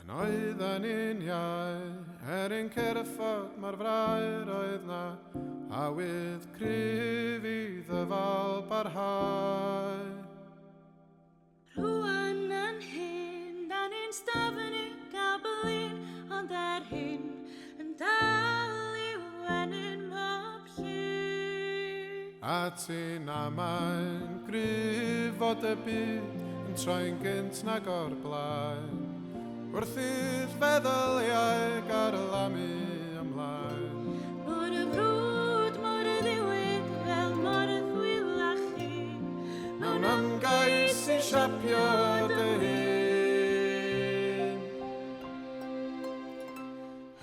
Pan oedden ni'n iau, er ein cyrffod mor frau, roedd 'na awydd cryf i ddyfal barhau. Rwan yn hyn, da ni'n styfnig a blin, ond er hyn, yn dal i wenu'n mhob llun. A ti'n amau'n gryf fod y byd yn troi'n gynt nag o'r blaen, wrth i'th feddyliau garlamu ymlaen. Mor frwd, mor ddiwyd, fel mor ddwyl â chi, mewn ymgais i siapio dy hun.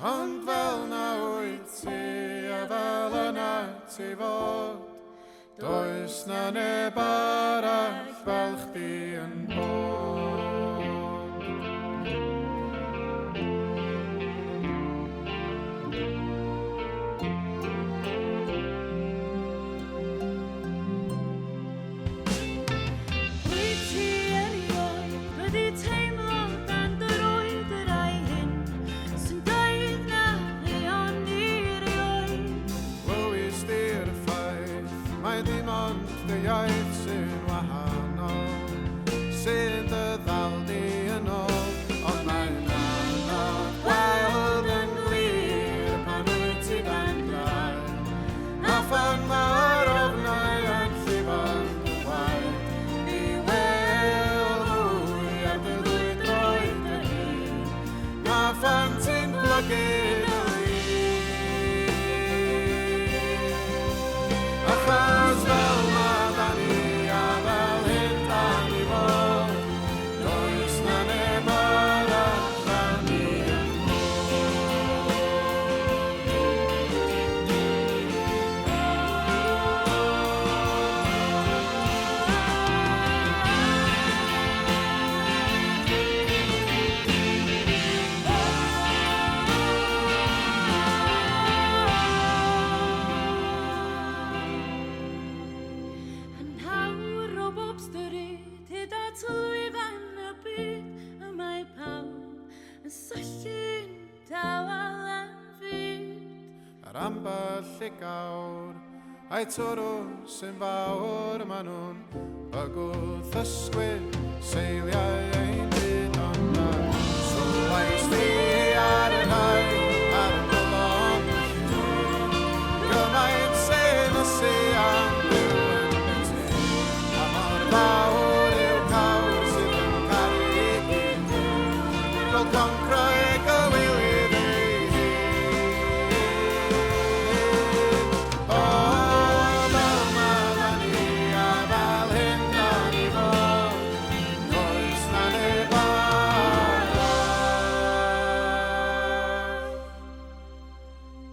Ond fel na wyt ti a fel yna ti fod, does na neb arall fel chdi yn bod. Wyt ti erioed wedi teimlo dan dy rwyd y rai hyn sy'n dweud na fuon ni erioed? Glywis di'r ffaith mai dim ond dy iaith sy'n wahanol, sy'n dy ddal di yn ôl, ond mae'n anodd gweld yn glir pan wyt ti dan draed, a phan mae'r ofnau yn llifo'n dy waed, mi wel hwy ar dy ddwy droed dy hun, na phan ti'n plygu dy lin. Achos fel ma da ni a fel hyn da ni fod, does na neb arall fel ni yn bod. Yn awr o bob stryd hyd at lwyfan y byd, y mae pawb yn syllu'n dawel am fyd. Ar ambell i gawr, a'i twrw sy'n fawr, maen nhw'n bygwth ysgwyd seiliau ein byd, ond na sylwais di ar y rhai ar y bobl llwyd. Gymaint sy'n ysu am byw yn y tŷ, pa mor fawr yw cawr sydd yn caru gyd. Fel concroeg y wylydd ei hun. O, fel ma da ni a fel hyn da ni fod, does na neb arall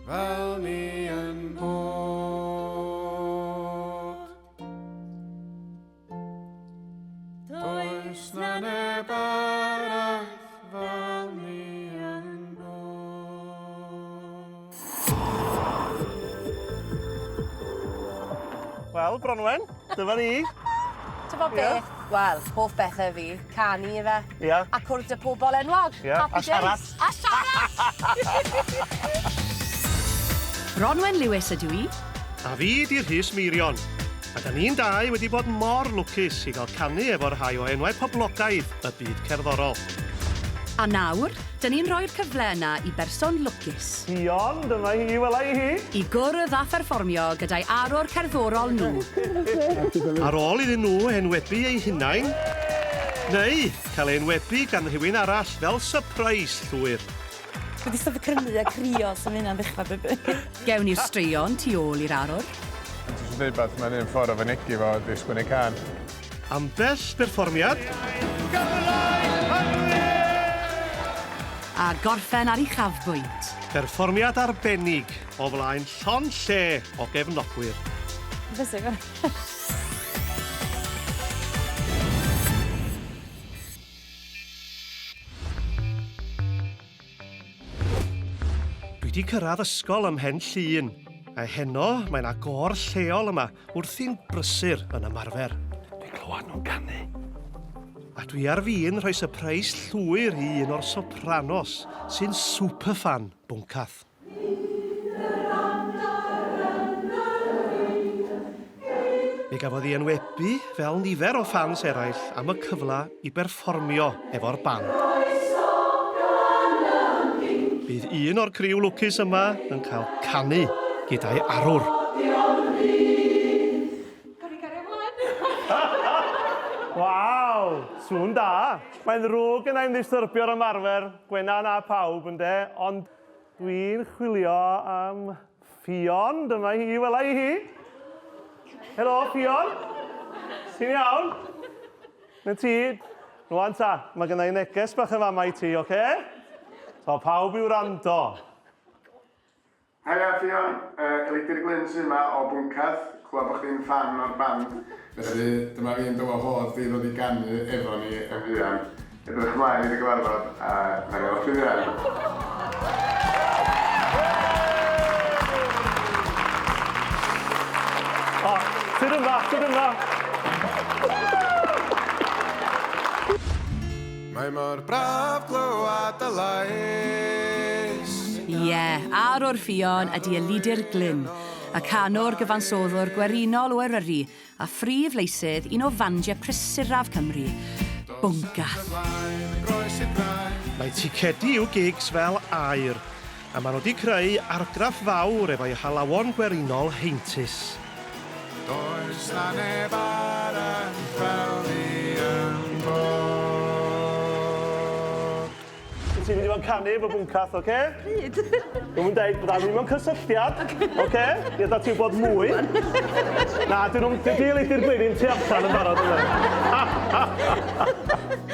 fel ni yn bod. Does na neb arall fel ni yn bod. Wel, Bronwen, dyma ni. T'bo' beth? Wel, hoff bethe fi, canu yfe? Ia. A cwrdd 'da pobol enwog. Ia, Happy a siarad. days. A siarad! Bronwen Lewis ydw i. A fi 'di Rhys Meirion. A 'da ni'n dau wedi bod mor lwcus i gael canu efo rhai o enwau poblogaidd y byd cerddorol. A nawr, 'dyn ni'n rhoi'r cyfle yna i berson lwcus. Ffion, dyma hi, wela i hi. I gwrdd a pherfformio gyda'i arwr cerddorol nhw. Ar ôl iddyn nhw enwebu eu hunain, neu cael eu enwebu gan rhywun arall fel sypreis llwyr. Dwi 'di stopio crynu a crio so ma' hynna'n ddechra baby. Gewn ni'r straeon tu ôl i'r arwr. Ti isio deud wbath, mae'n un ffordd o fynegi fo ydi sgwennu cân. Ambell berfformiad. A gorffen ar uchafbwynt. Perfformiad arbennig o flaen llond lle o gefnogwyr. Fysa go. Dwi 'di cyrraedd ysgol ym Mhen Llŷn, a heno mae 'na gôr lleol yma wrthi'n brysur yn ymarfer. Dwi'n clywed nhw'n canu. A dwi ar fin rhoi sypreis llwyr i un o'r Sopranos sy'n superfan Bwncath. Mi gafodd ei enwebu fel nifer o ffans eraill am y cyfle i berfformio efo'r band. Bydd un o'r criw lwcus yma yn cael canu gyda'i arwr. Waw! Sŵn da! Mae'n ddrwg gynna i'm ddistyrbio'r ymarfer, Gwenan a phawb, ynde, ond Dwi'n chwilio am Ffion, dyma hi, wela i hi. Helo, Ffion. Ti'n iawn? Na ti. Rwan ta, mae gynna i neges bach yn fama i ti, oce? Okay? So, pawb i wrando. Haia Ffion, uh, Elidir Glyn sy'n yma o Bwncath, clywed bod chdi'n ffan o'r band. Felly, dyma fi'n dy wahodd di ddod i ganu efo ni yn fuan. Edrych ymlaen i dy gyfarfod a na i weld chdi fuan. O, tyd yma, tyd yma. Mae mor braf glywed dy lais. Ie, arwr Ffion ydy Elidir Glyn, y canwr gyfansoddwr gwerinol o Eryri a phrif leisydd un o fandiau prysuraf Cymru, Bwncath. Mae ticedi i'w gigs fel aur, a maen nhw 'di creu argraff fawr efo'u halawon gwerinol heintus. Does 'na neb arall fel fi yn bod. Ti'n mynd i fod yn canu efo Bwncath, oce? Pryd? Dwi'm yn deud, bydda i mewn cysylltiad, oce? I adael ti wybod mwy. Na, dyn nhw'n... Dydy Elidir Glyn ddim tu allan yn barod, yna.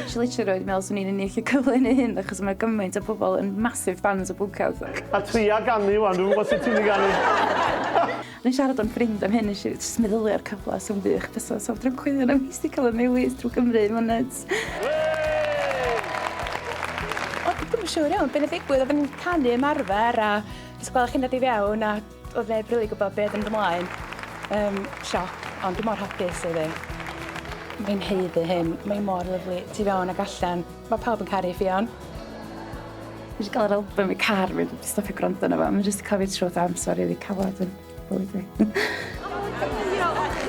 Nes i literally roed meddwl swn i'n ennill y cyfle yn hyn achos mae gymaint o bobl yn massive fans o Bwncath. A tria ganu wan, dwi'm yn gwybod sut ti'n mynd i ganu. O'n i'n siarad â'n ffrind am hyn, nes i jyst meddylio ar cyfle sy'n wych fysa, so fedra i'm coelio na fi sy 'di cael y newis drwy Gymru, mae'n nuts. O, dwi'm yn siŵr iawn be' nath ddigwydd, oedden ni'n canu ymarfer a jyst gweld chi'n dod i fewn a oedd neb rili gwybod be' oedd yn mynd ymlaen. Yym, sioc, ond dwi mor hapus iddi. Mae'n haeddu hyn, mae mor lyfli, tu fewn ac allan. Mae pawb yn caru Ffion. Nes i gael yr album i car fi, dwi stopio gwrando arno fo. Mae'n jyst cael fi trwy'r amser rili calad yn bywyd fi. Diolch!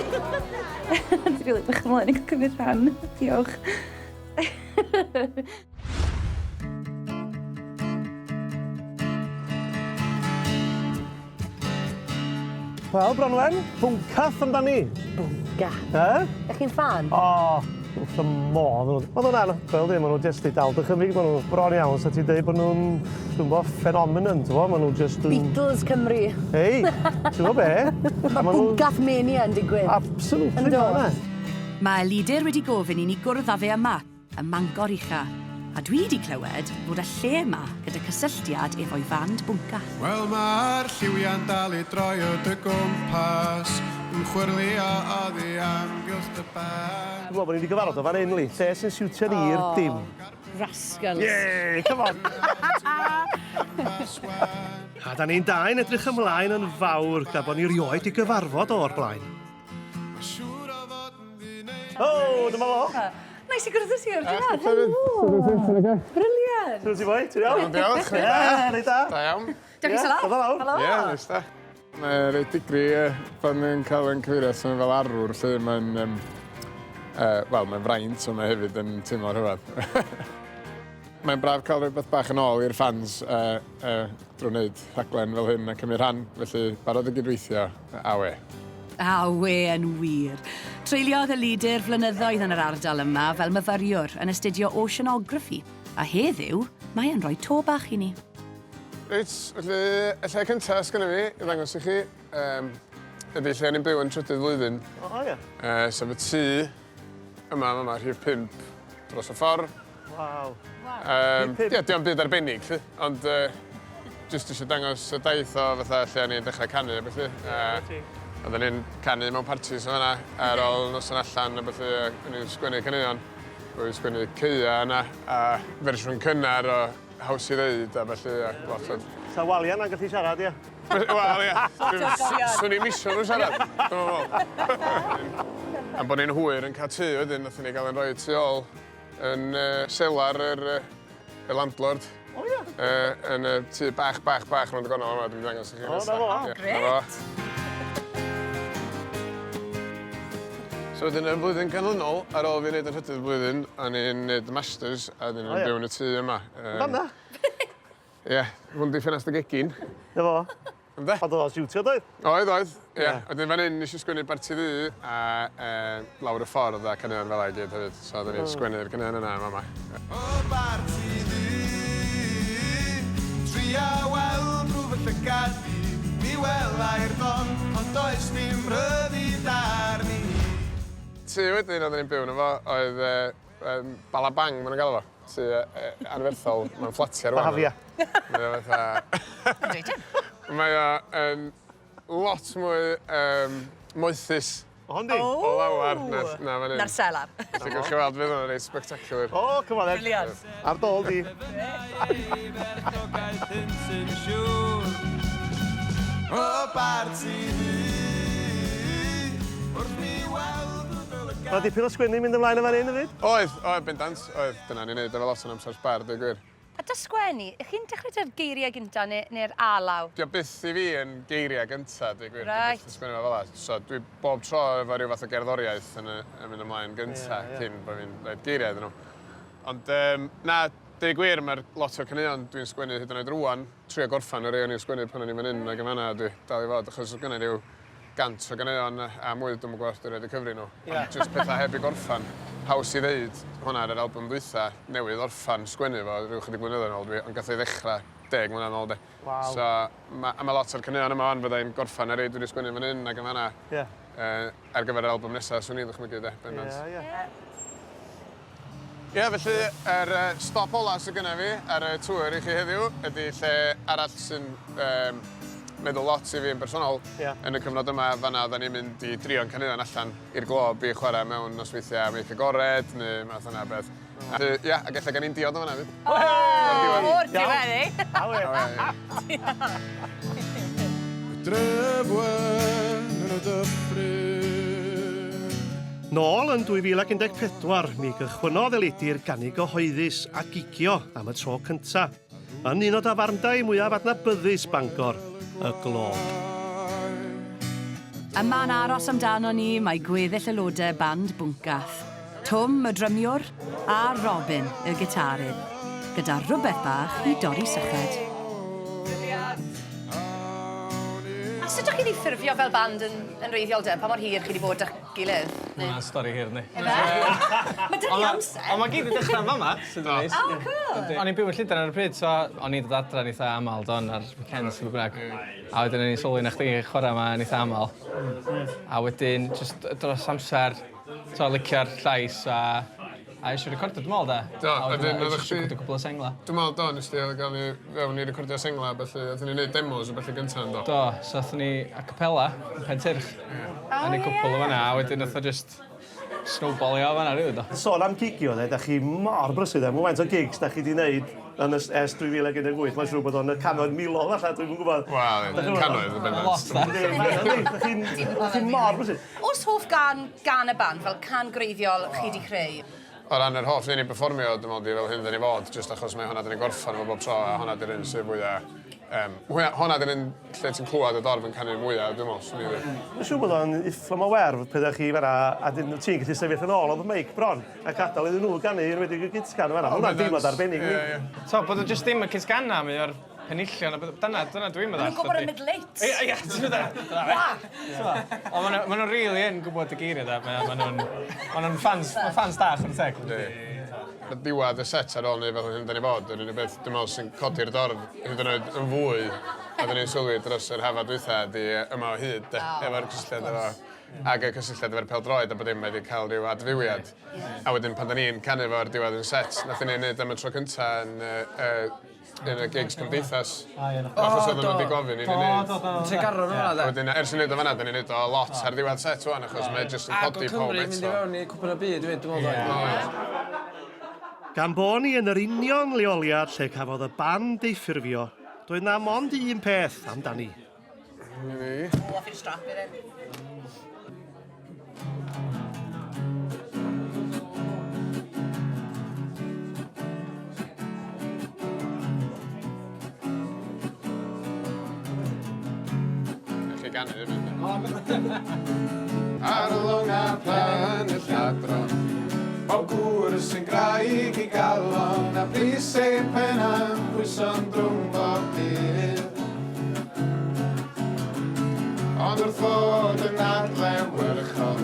Dwi'n rili edrych ymlaen i gael cymryd rhan. Diolch. Wel, Bronwen, bwncath amdani. Bwncath. E? Ydych chi'n ffan? O, wrth y modd. Maen nhw'n anhygoel, di, maen nhw jyst i dal dychymyg, maen nhw bron iawn, sa ti'n dweud bod nhw'n, dwi'n bo, phenomenon, ti'n bo, maen nhw jyst yn... Beatles Cymru. Hei, ti'n bo be? Mae bwncath mania yn digwydd. Absolutely, Ynddo? Mae Elidir wedi gofyn i ni gwrdd â fe yma, ym Mangor Ucha, a dwi 'di clywed fod y lle 'ma gyda cysylltiad efo'i fand Bwncath. Wel mae'r lliwiau'n dal i droi o dy gwmpas, yn chwyrlïo oddi amgylch dy ben. Dwi'n meddwl bod ni wedi gyfarfod o fan hyn, Lee. Lle sy'n siwtio ni i'r dim. Rascals. Yeah, come on! A da ni'n dau'n edrych ymlaen yn fawr, gan bod ni rioed 'di gyfarfod o o'r blaen. O, dyma fo. Nice i gwrdd â ti o'r diwedd. Helo. Brilliant. Sut ti boi? Ti'n iawn? Iawn, diolch. Ie, reit da. Da iawn. Diolch i Sala. Dod lawr. Helo. Ie, neis da. Mae reit digri pan yn cael yn cyfeirio ato fel arwr, lle mae'n... Um, uh, Wel, mae'n fraint, ond mae hefyd yn teimlo rhyfedd. Mae'n braf cael rhywbeth bach yn ôl i'r fans uh, uh, drwy wneud rhaglen fel hyn a cymryd rhan, felly barod i gydweithio, awe. Awe yn wir. Treuliodd y leader flynyddoedd yn yr ardal yma fel myfyriwr yn astudio oceanography, a heddiw mae e'n rhoi to bach i ni. Reit, felly y lle cyntaf sgynna fi i ddangos i chi um, ydy lle o'n i'n byw yn trydydd flwyddyn. O, oh, ie. Uh, sef y tŷ yma, yma, rhif 5 dros y ffordd. Waw. Yym, ie, dio'm byd arbennig 'lly, ond yy jyst isio dangos y daith o fatha lle o'n i'n dechrau canu a ballu. A oedden ni'n canu mewn partis yn fan'na ar ôl noson allan a ballu a o'n i'n sgwennu caneuon. O'n i'n sgwennu Caea yna a fersiwn cynnar o Haws i Ddeud a ballu a lot o... Sa walia 'na'n gallu siarad ia? Wel ia. Swn i'm isio nhw siarad, dwi'm yn meddwl. Am bod ni'n hwyr yn cael tŷ wedyn, nathon ni gael ein rhoi tu ôl. Yn selar yr y landlord. O ia? Yn y tŷ bach, bach, bach rownd y gornel yma, dwi'n dangos i chi O, 'na fo. Grêt! So wedyn y flwyddyn canlynol, ar ôl fi wneud y nhrydydd blwyddyn, o'n i'n neud y masters a wedyn o'n i'n byw yn y tŷ yma. Fan 'na? Ie, hwn 'di ffenast y gegin. 'Na fo. Ynde? Ond oedd o'n siwtio doedd? Oedd, oedd. Ie. Yeah. Wedyn fan hyn nes i sgwennu Barti Ddu a lawr y ffordd a caneuon fel 'a i gyd hefyd. So oedden ni'n sgwennu'r caneuon yna yn fama. O Barti Ddu, tria weld drwy fy llygad i, mi welai'r don, ond does dim rhyddid arni. Tŷ wedyn oedden ni'n byw yno fo oedd Bala Bang maen nhw'n galw fo. Tŷ anferthol, mae'n fflatiau rwan. Bahafia. Mae o fatha... Mae o yn lot mwy moethus. O, yndi? O lawer na, na fan hyn. Na'r selar. Felly gewch chi weld fydd o'n reit spectacular. O, come on then. Brilliant. Ar dôl di. O barti ddu, wrth mi weld Mae dipyn o sgwennu mynd ymlaen yn fan hyn hefyd. Oedd, oedd, bendant, oedd. Dyna ni'n neud efo lot o'n amser sbar, dweud gwir. A da sgwennu, ych chi'n dechrau 'da'r geiriau gynta neu, neu'r alaw? Dio byth i fi yn geiriau gynta, dweud gwir. Reit. Dwi byth yn sgwennu fo fel 'a. So dwi bob tro efo rhyw fath o gerddoriaeth yn, yn mynd ymlaen gynta, yeah, yeah. cyn bod fi'n rhoid geiriau iddyn nhw. Ond um, na, dweud gwir, mae'r lot o'r caneuon dwi'n sgwennu hyd yn oed rwan, trio gorffan y rei o'n i'n sgwennu pan o'n i'n fan hyn ac yn fan'na, dwi dal i fod, achos oedd gynna i ryw 100 o ganeuon a mwy, dwi'm yn gwybod os dwi erioed 'di cyfri nhw. Ie. Ond jyst petha heb eu gorffan. Haws i ddeud hwnna ar yr albwm dwytha, newydd orffan sgwennu fo ryw chydig blynyddoedd yn ôl dwi, ond gath o'i ddechra 10 mlynedd yn ôl de. Waw. So ma' a ma' lot o'r caneuon yma 'wan fydda i'n gorffan ar rei dwi 'di sgwennu fan hyn ac yn fan'na. Ie. Ar gyfer yr albwm nesa swn i'n ddychmygu de, bendant. Ie, ie. Ie, felly yr stop ola sy gynna fi ar y tour i chi heddiw ydy lle arall sy'n yym meddwl lot i fi yn bersonol. Ia. Yn y cyfnod yma fan'na oddan ni'n mynd i drio'n caneuon allan i'r Glob i chwarae mewn nosweithiau meic agored neu math yna o beth. Felly ia, ac ella gawn ni'n diod yn fan'na 'fyd. O! O'r diwedd. O'r diwedd, eh? Awe. Y dref wen yn y dyffryn. Nôl yn 2014, mi gychwynnodd Elidir ganu gyhoeddus a gigio am y tro cynta', yn un o dafarndai mwyaf adnabyddus Bangor, y Glob. Yma'n aros amdano ni mae gweddill aelodau band Bwncath, Twm y drymiwr a Robin y gitarydd, gyda rhywbeth bach i dorri syched. A sut dych chi 'di ffurfio fel band yn yn wreiddiol de? Pa mor hir chi 'di bod 'da'ch gilydd? Ma' wnna'n stori hir yndi? Yfe? Ma' 'da ni amser. Ond ma' gyd 'di dechra yn fama, sydd yn neis. O cŵl. O'n i'n byw yn Llundain ar y pryd so o'n i'n dod adra yn eitha amal don ar weekends ne' be' bynnag. A wedyn o'n i'n sylwi na chdi chwara 'ma yn eitha amal. A wedyn jyst dros amser t'o' licio'r llais a a isio recordio dwi me'wl 'de? Do, a wedyn oeddach chdi... Recordio cwpwl o sengla. Dwi me'wl do nes di ga'l ni fewn i recordio sengla a ballu oedden ni'n neud demos a ballu gynta yndo? Do, so athon ni a cappella yn Pentyrch. Ie. O A neud cwpwl o fan 'na a wedyn nath o jyst snowballio o fan 'na rili do? Sôn am gigio de, 'dach chi mor brysur de, ma' faint o gigs 'dach chi 'di neud yn y ers 2018, mae'n siŵr bod o'n y cannoedd miloedd falle, dwi'm yn gwybod. Wel, cannoedd yn bendant. Lot de. Dach chi'n dach chi mor brysur. Oes hoff gân gan y band, fel cân gwreiddiol chi 'di creu? O ran yr hoff un i berfformio, dwi'n meddwl 'di fel hyn 'dan ni fod, jyst achos mai honna 'dan ni'n gorffan efo bob tro a honna 'di'r un sydd fwya yym hwya honna 'di'r un lle ti'n clwad y dorf yn canu mwya dwi'n me'wl swn i ddeud. Mae'n siŵr bod o'n uffern o werf pryd o'ch chi fan'na a 'dyn ti'n gallu sefyll yn ôl o'r meic bron a gadal iddyn nhw ganu yn enwedig y gytgan yn fan'na. Ma' hwnna'n deimlad arbennig yndi? Ie ie. T'o' bod o jyst ddim y cytgana mae o'r penillion a pethe dyna dyna dwi'n meddwl. Ma' nhw'n gwybod y middle eight. Ie ie ti'n gwbod dyna fe. T'mo'? On' ma' nw ma' nw rili yn gwbod y geirie 'de mae o ma' nw'n ma' nw'n ffans ma' ffans da chware teg. Yndi. Ar ddiwadd y set ar ôl neud fel hyn 'dan ni fod yr unig beth dwi me'wl sy'n codi'r dorf hyd yn oed yn fwy a 'dan ni'n sylwi dros yr hafa dwytha ydi Yma o Hyd 'de? Efo'r cysylltiad efo ag y cysylltiad efo'r pêl-droed a bod dim mae 'di ca'l ryw adfywiad. A wedyn pan 'dan ni'n canu fo ar diwedd 'yn set nathon ni neud am y tro cynta yn yy yy yn y gigs cymdeithas. O ie. Achos oedden nhw wedi gofyn i ni neud. Do do do. Tregaron yn fan'na de? A wedyn ers i ni neud o fan'na 'dan ni'n neud o lot ar ddiwedd set ŵan achos mae jyst yn codi pawb eto. Ac o Cymru mynd i fewn i Cwpan y Byd 'fyd dwi'n meddwl doedd? Oedd. Gan bo' ni yn yr union leoliad lle cafodd y band ei ffurfio, doedd 'na mond un peth amdani. 'Na ni. O, off i'r strap i'r un. ganu hefyd. Ar y long a'r plan y lladron Bob gŵr sy'n graig i galon A pris ei pen am pwyso'n drwm bob dydd Ond wrth fod yn adlewyrchol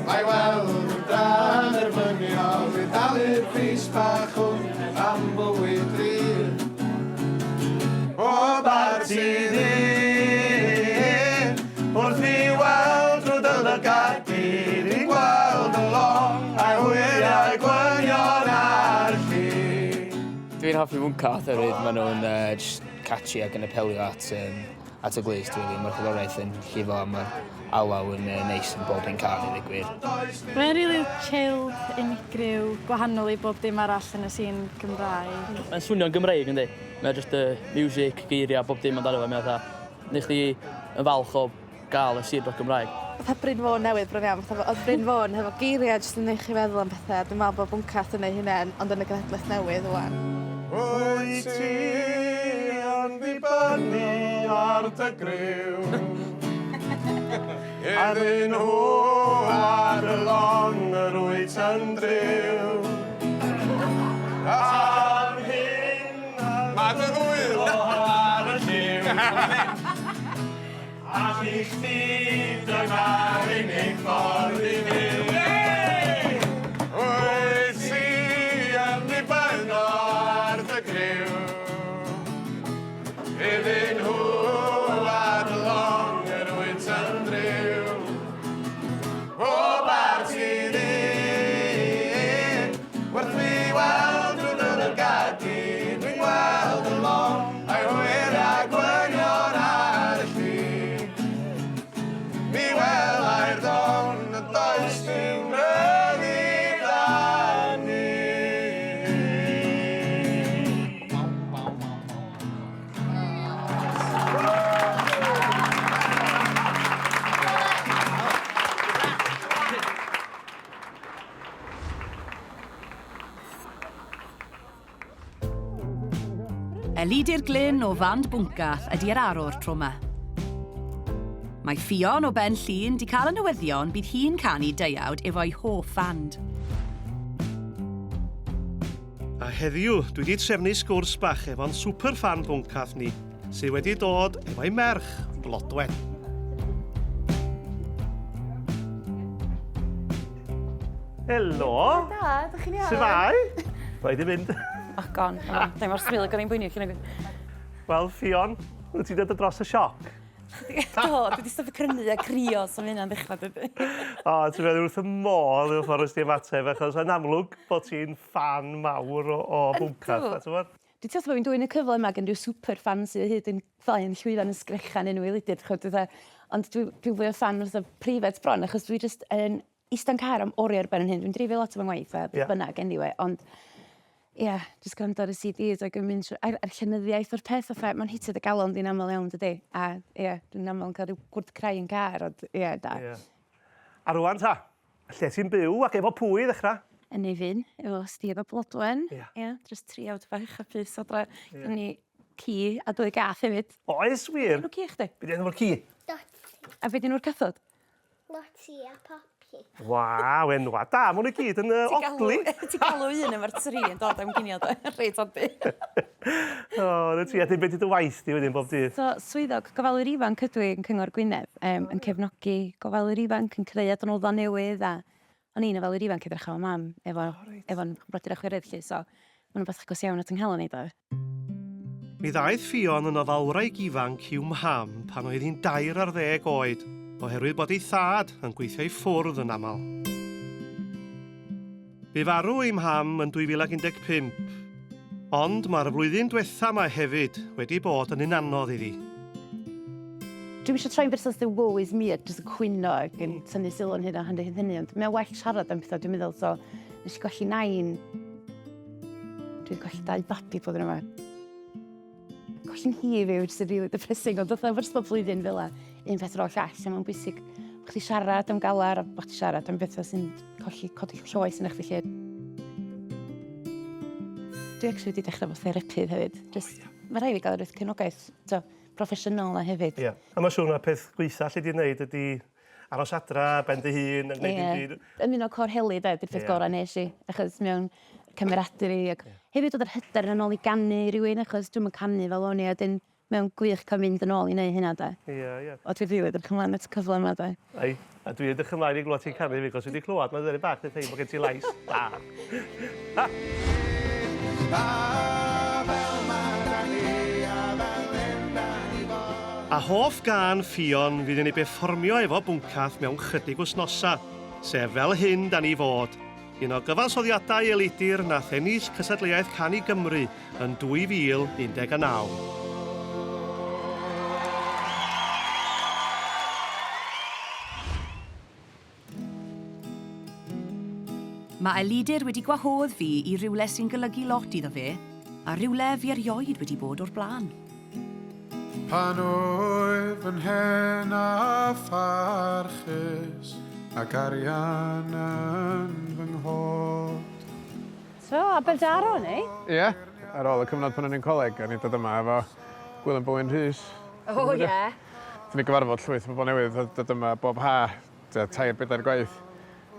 Mae weld yn dra dderbyniol I dalu'r pris bach hwn am fywyd rhydd O barti ddydd Wrth mi weld drwy dy lygad di Fi'n gweld y long a'i hwyliau gwynion ar lli. Dwi'n hoffi Bwncath oherwydd maen nhw'n uh, just catchy ac yn apelio at, um, at y glust, really. Mae'r cerddoriaeth yn llifo a mae'r alaw yn uh, neis yn bob un cân i ddweud gwir. Mae'n rili chilled, unigryw, gwahanol i bob dim arall yn y sîn Gymraeg. Mae'n swnio'n Gymreig yndi? Mae jyst y music, geiriau, bob dim amdano fo. Mae fatha, neu chdi yn falch o gael y sîn roc Gymraeg. Fatha Bryn Fôn newydd bron iawn, fatha oedd Bryn Fôn hefo geiriau jyst yn neu' chi feddwl am pethe, a dwi'n meddwl bod Bwncath yn neu' hynna ond yn y genhedlaeth newydd ŵan. Wyt ti yn dibynnu ar dy griw Iddyn nhw ar y long yr wyt yn driw Am hyn Mae dy ddwylo ar y lliw Ac i chdi dyna'r unig ffordd i fyw. Wyt ti yn dibynnu ar dy griw Iddyn nhw ar y long yr wyt yn driw O barti ddydd Werth mi weld drwy dy lygad di Dwi'n gweld y long a'i hwyriau gwynion ar y lli Mi welai'r don y does dim rhyddid â ni. Elidir Glyn o fand Bwncath ydy'r arwr tro 'ma. Mae Ffion o Ben Llŷn 'di cael y newyddion bydd hi'n canu deuawd efo'i hoff fand. A heddiw, dwi 'di trefnu sgwrs bach efo'n super fan Bwncath ni, sydd wedi dod efo'i merch, Blodwen. Helo! Da, ydych chi'n iawn? Shwmae? Rhaid i fynd. Oh, gone. Da mor sbwyl ag o'n i'n boeni allan o Wel, Ffion, wyt ti'n dod dros y sioc? Do, dwi wedi stopio crynu a crio, so mae hynna'n ddechrau dydy. O, ti'n meddwl wrth y modd yw'r ffordd ti ymateb, achos yn amlwg bod ti'n ffan mawr o, o Bwncath, a ti'n gwbod? Dwi'n teimlo bod fi'n dwyn y cyfle yma gan ryw super fan sydd o hyd yn flaen llwyfan yn sgrechan enw Elidir, ch'od fatha, ond dwi dwi fwy o ffan fatha preifat bron achos dwi jyst yn ista'n car am oriau ar ben 'yn hun. Dwi'n dreifio lot o fy ngwaith a beth yeah. bynnag anyway, ond ie, yeah, jyst gwrando ar y CDs ac yn mynd trwy a'r, a'r llenyddiaeth o'r peth fatha, mae'n hitio dy galon di'n aml iawn dydi? A ie, yeah, dwi'n aml yn cael rhyw gwrdd crai yn car, ond ie, yeah, da. Yeah. A rwan ta, lle ti'n byw ac efo pwy i ddechrau? Yn Nefyn, efo Steve a Blodwen. Ie. Yeah. Yeah, just triawd bach hapus adra. Yeah. Ni ci a dwy gath hefyd. Oes wir? Enw ci chdi? Be 'di enw'r ci? Dotty. A be 'di enw'r cathod? Lottie a Poppy. Waw, enwa da. Ma' nhw i gyd yn uh, odli. Ti'n galw un efo'r tri yn dod am ginio do. Reit odi. O, na ti. A dyn beth 'di dy waith di wedyn bob dydd? So, swyddog gofalwyr ifanc ydw i yn Cyngor Gwynedd, um, yn cefnogi gofalwyr ifanc, yn creu adnoddau newydd a o'n i'n ofalwyr ifanc edrych efo mam, efo, oh, right. efo'n brodyr a chwiorydd 'lly, so mae'n rhywbeth agos iawn at 'y nghalon i do. Mi ddaeth Ffion yn ofalwraig ifanc i'w mham pan oedd hi'n dair ar ddeg oed, oherwydd bod ei thad yn gweithio i ffwrdd yn aml. Bu farw ei mham yn 2015, ond mae'r flwyddyn dwetha 'ma hefyd wedi bod yn un anodd iddi. Dwi'm eisiau troi'n berson sydd woe is me a jyst yn cwyno ac yn tynnu sylw yn hyn a hynny, hynny, ond mae'n well siarad am pethau dwi'n meddwl, so nes i golli nain. Dwi wedi colli dau babi blwyddyn yma. Colli'n hir yw jyst yn really depressing, ond fatha wrth bob blwyddyn fel 'a, un peth ar ôl llall, a mae'n bwysig bo' chdi siarad am galar a bo' chdi siarad am bethau sy'n colli, codi lloes yn chdi 'lly. Dwi actually wedi dechrau efo therapydd hefyd, jyst, mae rhaid fi gael rhywbeth cefnogaeth, so. proffesiynol 'na hefyd. Ie. A ma' siŵr na peth gwaetha alli di neud ydi aros adra ar ben dy hun a gneud dim byd. Ymuno Côr Heli 'de 'di'r peth gora' nesh i achos mae o'n cymeradwy ac hefyd dod â'r hyder yna nôl i ganu i rywun achos dwi'm yn canu fel o'n i a 'dyn mae o'n gwych cael mynd yn ôl i neud hynna 'de. Ie ie. O dwi rili edrych ymlaen at y cyfle yma 'de. Ei, a dwi edrych ymlaen i glwad ti'n canu 'fyd 'cos dwi 'di clwad ma' dderyn bach yn deud bod gen ti lais da. A hoff gân Ffion fydd yn ei berfformio efo Bwncath mewn chydig wythnosau, sef Fel Hyn 'Da Ni Fod, un o gyfansoddiadau Elidir nath ennill cystadleuaeth Cân i Gymru yn 2019. Mae Elidir wedi gwahodd fi i rywle sy'n golygu lot iddo fe, a rywle fi erioed wedi bod o'r blaen. Pan oedd yn hen a pharchus ac arian yn fy nghot. So, Aberdaron, eh? Ie, ar ôl y cyfnod pan o'n i'n coleg, o'n i'n dod yma efo Gwilym Bowen Rhys. O, ie. Dyn ni gyfarfod llwyth o bobl newydd a dod yma bob ha, tua tair bedair gwaith.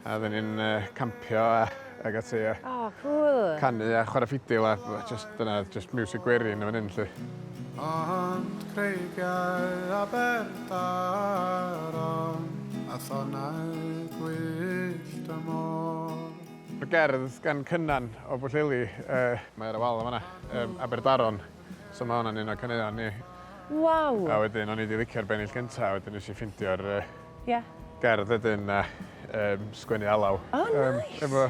A oedden ni'n uh, campio a, ag ati a oh, cool. canu a chwarae ffidil a just, dyna just music gwerin yn fan hyn 'lly. Ond creigiau Aberdaron a thonnau gwyllt y môr. Y gerdd gan Cynan o Bwllheli, uh, mae ar y wal yn fanna, um, Aberdaron. So mae hwnna'n un o'r caneuon ni. Waw! A wedyn o'n i 'di licio'r bennill gynta a wedyn nes i ffeindio'r yy... Ie. ...gerdd wedyn a yym sgwennu alaw. O neis! Efo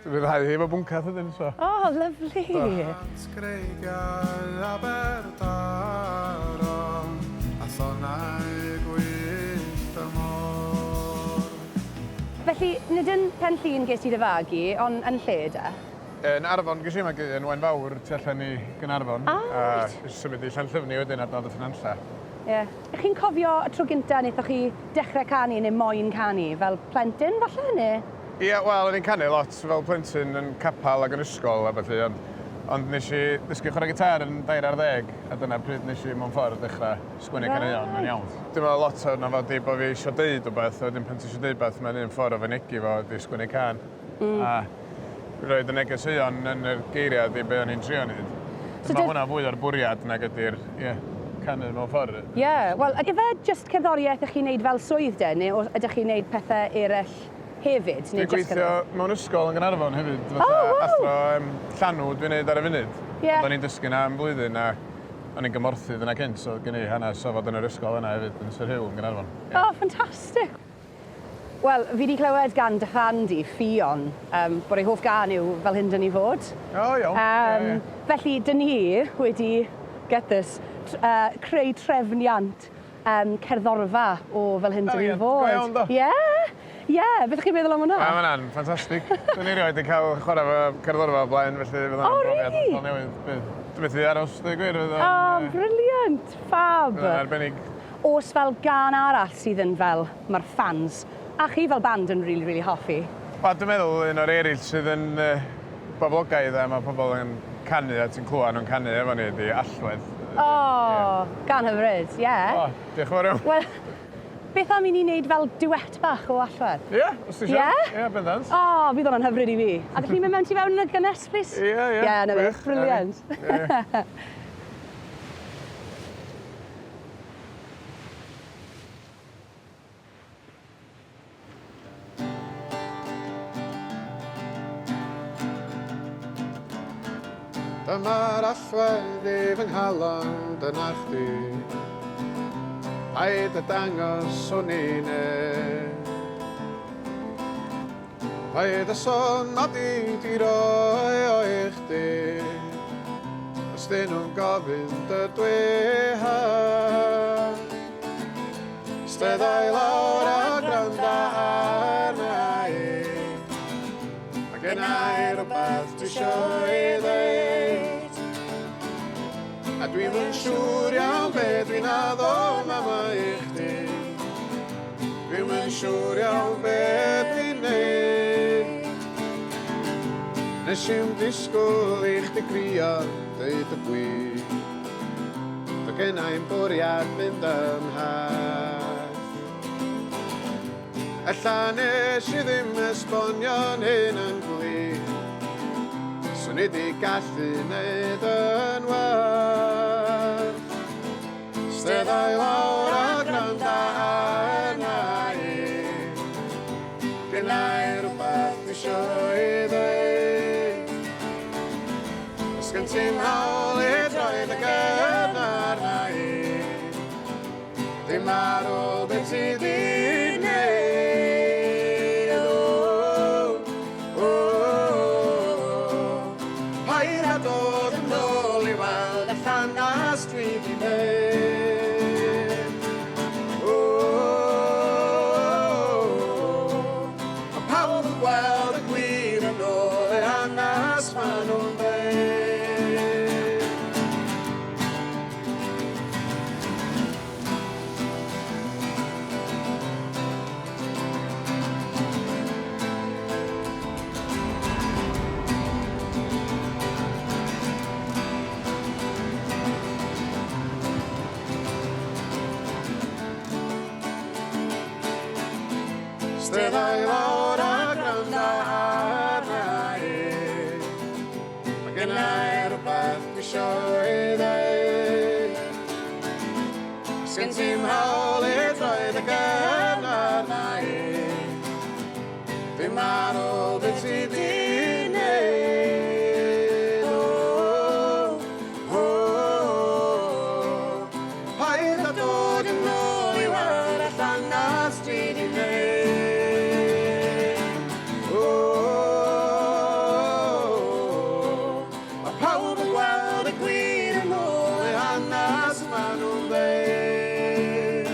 dwi'n rhyddhau hi efo bwncath wedyn so. O lyfli! Do. Creigiau Aberdaron a thonnau gwyllt y môr. Felly, nid yn Pen Llŷn ges ti dy fagu, ond yn lle de? Yn Arfon ges i magu yn Waun Fawr tu allan i Gaernarfon. Ah reit. A symud i Llanllyfni wedyn ar Dyffryn Nantlle. Ie. Ych chi'n cofio y tro gynta nethoch chi dechre canu neu moyn canu? Fel plentyn falle ne'? Ie wel o'n i'n canu lot fel plentyn yn capal ag yn ysgol a ballu ond ond nesh i ddysgu chwarae gitâr yn dair ar ddeg a dyna pryd nesh i mewn ffordd dechra sgwennu caneuon yn iawn. Dwi'n meddwl lot ohono fo 'di bo' fi isio deud wbath a wedyn pan ti isio deud wbath mae'n un ffor o fynegi fo ydi sgwennu cân. Mm. A roed y negeseuon yn yr geiriau ydi be o'n i'n trio neud. So mae hwnna fwy o'r bwriad nag ydy'r, ie, canu mewn ffordd. Ie, yeah, wel, ife jyst cerddoriaeth ych chi'n neud fel swydd de, neu ydych chi'n neud pethau eraill hefyd? Dwi'n gweithio mewn ysgol yn Gaernarfon hefyd, fatha oh, wow. athro um, llanw dwi'n neud ar y funud. Yeah. Ond o'n i'n dysgu na am flwyddyn a o'n i'n gymorthydd yna cynt, so gen i hanes o fod yn yr ysgol yna hefyd yn Sir Huw yn Gaernarfon. Yeah. Oh, ffantastig! Wel, fi 'di clywed gan dy fan di, Ffion, yym, bod ei hoff gân yw Fel Hyn Dyn Ni Fod. O, iawn. Yym, ie, ie. Felly, dyn ni wedi, get this, uh, creu trefniant um, cerddorfa o Fel Hyn Dyn Ni Fod. Go iawn, do? Ie! Ie, beth ych chi'n meddwl am hwnna? Ma' hwnna'n ffantastig. Dwn i rioed 'di cael chwarae efo cerddorfa o blaen, felly fydd hwnna'n oh, brofiad really? hollol newydd. Bydd. Dwi methu aros, dweud gwir. O, oh, brilliant! Fab! Fydd hwnna'n arbennig. Oes fel gân arall sydd yn fel, mae'r ffans, a chi fel band yn rili, rili hoffi? Wel, dwi'n meddwl un o'r eraill sydd yn uh, boblogaidd a mae pobl yn canu a ti'n clywed nhw'n canu efo ni ydi Allwedd. O, oh, yeah. gan hyfryd, ie. Yeah. O, oh, diolch yn fawr iawn. Wel, beth am i ni wneud fel duet bach o Allwedd? Ie, yeah, os ti eisiau. Ie? Ie, yeah, bendant. O, oh, fydd hwnna'n hyfryd i fi. A gallu ni mynd mewn ti fewn yn y gynnes, please? Ie, ie. Ie, na fe, brilliant. Ie. Dyma'r allwedd i fy nghalon, dyna chdi. Paid â dangos o'n i neb. Paid â sôn mod i 'di roi o i chdi. Os dyn nhw'n gofyn dydw i heb. Stedda i lawr a gwranda arna i. Mae genna i rywbeth dwi isio i ddeud. A dwi'm yn siŵr iawn be dwi'n addo mama i chdi. Dwi'm yn siŵr iawn be dwi'n neud. Nes i'm disgwyl i chdi grio, deud y gwir. Dy Mae gennai'm bwriad mynd ymhell. Ella nes i ddim esbonio'n hyn yn glir. Swn i 'di gallu neud yn well. Stedda i lawr a gwranda arna i. Gynna i rwbath dwi isio i ddweud. Does gen ti'm hawl i droi dy gefn arna i. Dim ar ôl be ti 'di neud. O, o, o. Paid â dod yn ôl i weld y llanast dwi 'di neud. O, Mae pawb yn gweld y gwir yn ôl eu hanes maen nhw'n dweud. Stedda i lawr a gwranda arna i. Mae genna i rwbath dwi isio ei ddeud. Sgen ti'm hawl i droi dy gefn arna i. Dim ar ôl be ti 'di neud. O, o, o. Paid â dod yn ôl i weld y llanast dwi 'di neud. O, mae pawb yn gweld y gwir yn ôl eu hanes maen nhw'n dweud.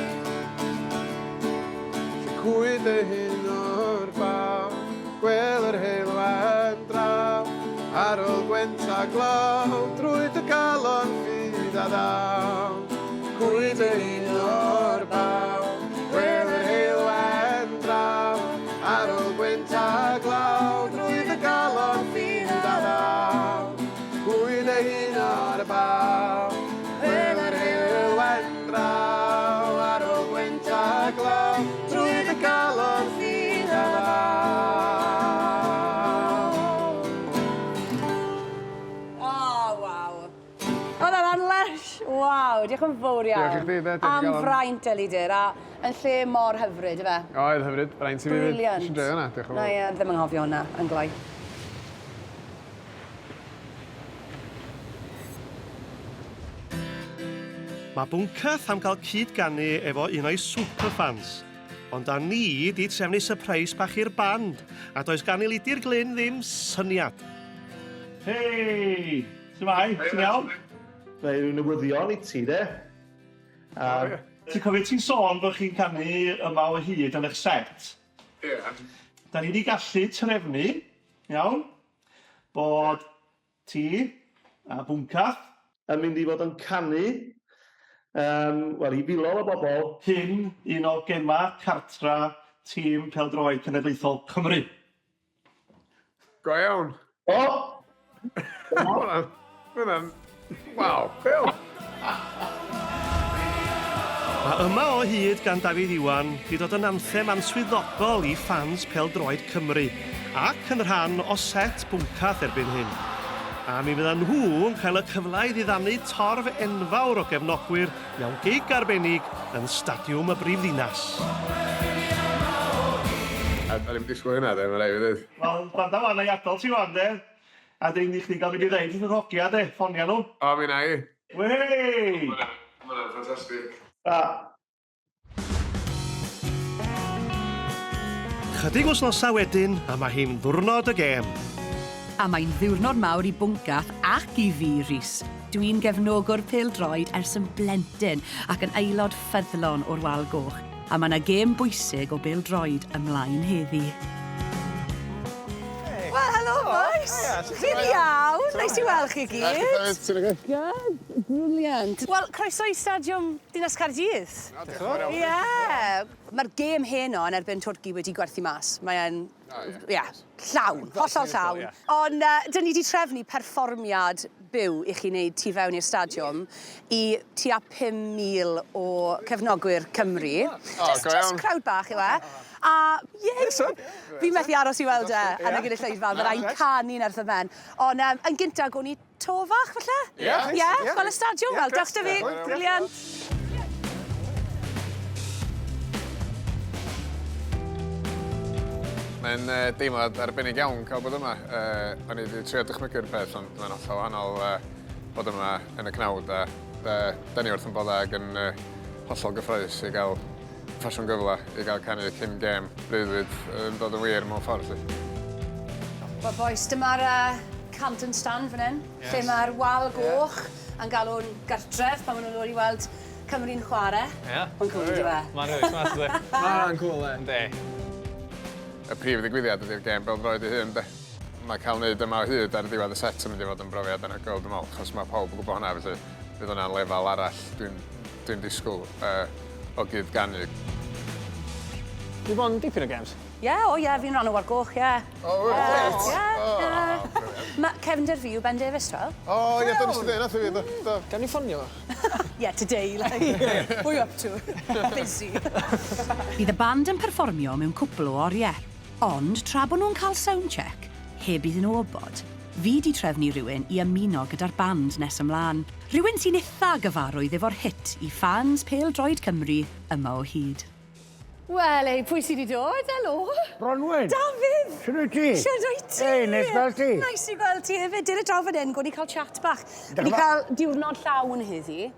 Lle cwyd dy hun o'r baw, gwel yr heulwen draw, ar ôl gwynt a glaw, drwy dy galon ffydd a ddaw. Cwyd dy hun o'r baw, gwel yr heulwen draw, ar ôl gwynt a glaw, drwy dy galon ffydd a ddaw. Cwyd dy hun o'r baw, gwel yr heulwen draw, ar ôl gwynt a glaw, drwy dy galon ffydd a ddaw. Oh, waw. Oedd hwnna'n lush! Waw, diolch yn fawr iawn. Diolch i chdi, de, diolch i Am galon. fraint, Elidir, a yn lle mor hyfryd, ife? Oedd, hyfryd. Braint i fi 'fyd. Brilliant. Nes i joio hwnna, diolch yn Na fawr. ie, ddim anghofio hwnna, yn gloi. Mae Bwncath am gael cyd-ganu efo un o'i superfans. Ond da ni 'di trefnu sypreis bach i'r band, a does gan Elidir Glyn ddim syniad. Hei! Shwmae? Ti'n iawn? Mae rhyw newyddion i ti, de. A ti'n cofio ti'n sôn bod chi'n canu yma o hyd yn eich set? Ie. Da ni wedi gallu trefnu, iawn, bod ti a Bwncath yn mynd i fod yn canu, yym, wel, i filoedd o bobl cyn un o gemau cartra tîm pêl-droed cenedlaethol Cymru. Go iawn. O! Hwnna'n... Hwnna'n... Waw, Phil! Mae Yma o Hyd gan Dafydd Iwan 'di dod yn anthem answyddogol i ffans pêl-droed Cymru, ac yn rhan o set Bwncath erbyn hyn. A mi fyddan nhw yn cael y cyfle i ddiddanu torf enfawr o gefnogwyr mewn gig arbennig yn Stadiwm y Brifddinas. A o'n i'm disgwyl hynna de, ma' raid fi ddeud. Wel, gwranda wan, na i adal ti wan de. A dyn i chdi gael mynd i ddeud wrth yr hogia de, ffonia nhw. O, mi wna i. Wey! Ma' hwnna'n ffantastig. A Chydig wythnosau wedyn, a mae hi'n ddiwrnod y gêm. A mae'n ddiwrnod mawr i Bwncath ac i fi, Rhys. Dwi'n gefnogwr pêl-droed ers yn blentyn ac yn aelod ffyddlon o'r Wal Goch, a mae 'na gêm bwysig o bêl-droed ymlaen heddi. Wel, helo bois! Chi'n iawn? Neis i weld chi gyd. Ti'n oce? Good, brilliant. Wel, croeso i Stadiwm Dinas Caerdydd. Diolch yn fawr iawn. Ie! Mae'r gêm heno yn erbyn Twrci wedi gwerthu mas. Mae e'n, ie, llawn, hollol llawn. Ond dyn ni 'di trefnu perfformiad byw i chi wneud tu fewn i'r stadiwm i tua 5,000 o cefnogwyr Cymru. O, Just, go just iawn. crowd bach yw e. A ie, fi'n methu aros i weld e yn y gynulleidfa, fydda i'n canu nerth y ben. Ond yn gynta, gawn ni to fach, falle? Ie. Ie, gweld y stadiwm? Ie, Wel, dewch 'da fi. grêt. Brilliant. Mae'n deimlad arbennig iawn cael bod yma. O'n i wedi trio dychmygu'r peth, ond mae'n hollol wahanol bod yma yn y cnawd a da ni wrth yn boddau ac yn hollol gyffrous i gael ffasiwn gyfle i gael canu cyn gêm breuddwyd yn dod yn wir mewn ffordd. 'Lly. Wel, boys, dyma'r Carlton Stand fan hyn, lle mae'r wal goch yn galw'n gartref pan maen nhw'n dod i weld Cymru'n chwarae. Mae'n cool, yndyw e? Mae'n really smart, ydy. Mae'n cool, e. Yndi. Y prif ddigwyddiad ydy'r gêm bêl-droed ei hun, de. Mae cael wneud yma o hyd ar ddiwedd y set yn mynd i fod yn brofiad anhygoel, dwi'n meddwl, achos mae pawb yn gwybod hwnna, felly fydd hwnna'n lefel arall dwi'n dwi disgwyl o gyd-ganu. Dwi bod yn dipyn o games. Ie, o ie, fi'n rhan o Wal Goch, ie. O, wyt? Ie, O, ie. Ma' cefnder fi yw Ben Davies, twel. O, ie, dyna sy'n dweud, nath i fi, do. Do. Gawn ni ffonio fo? Yeah, today, like. What are you up to? Busy. Bydd y band yn perfformio mewn cwpl o oriau. Ond tra bod nhw'n cael soundcheck, heb iddyn nhw wybod, fi di trefnu rhywun i ymuno gyda'r band nes ymlaen. Rhywun sy'n itha gyfarwydd efo'r hit i fans pêl-droed Cymru yma o hyd. Wel, ei, pwy sydd wedi dod? Helo. Bronwyn. Dafydd! Shwd wyt ti? Shwd wyt ti? Ei, neis gweld ti. Neis i gweld ti hefyd. Dere draw fan hyn, gawn ni cael chat bach. Diolch Ni yn fawr. cael diwrnod llawn heddi.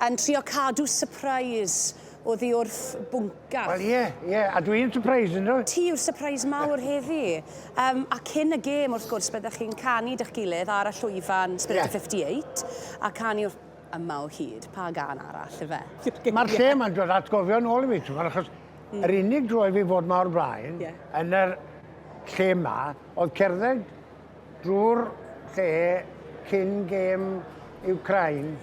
Yn trio cadw surprise oddi wrth Bwncath. Wel, ie, a dwi'n surprise yn dwi? Ti yw'r surprise mawr heddi. A cyn y gêm, wrth gwrs, byddech chi'n canu dych gilydd ar y llwyfan Spirit of 58 a canu wrth yma o hyd. Pa gan arall, ife? Mae'r lle yma'n dod atgofio nôl i fi, ti'n gwbod, achos yr unig dro i fi fod 'ma o'r blaen, yn yr lle yma, oedd cerdded drwy'r lle cyn gêm Ukraine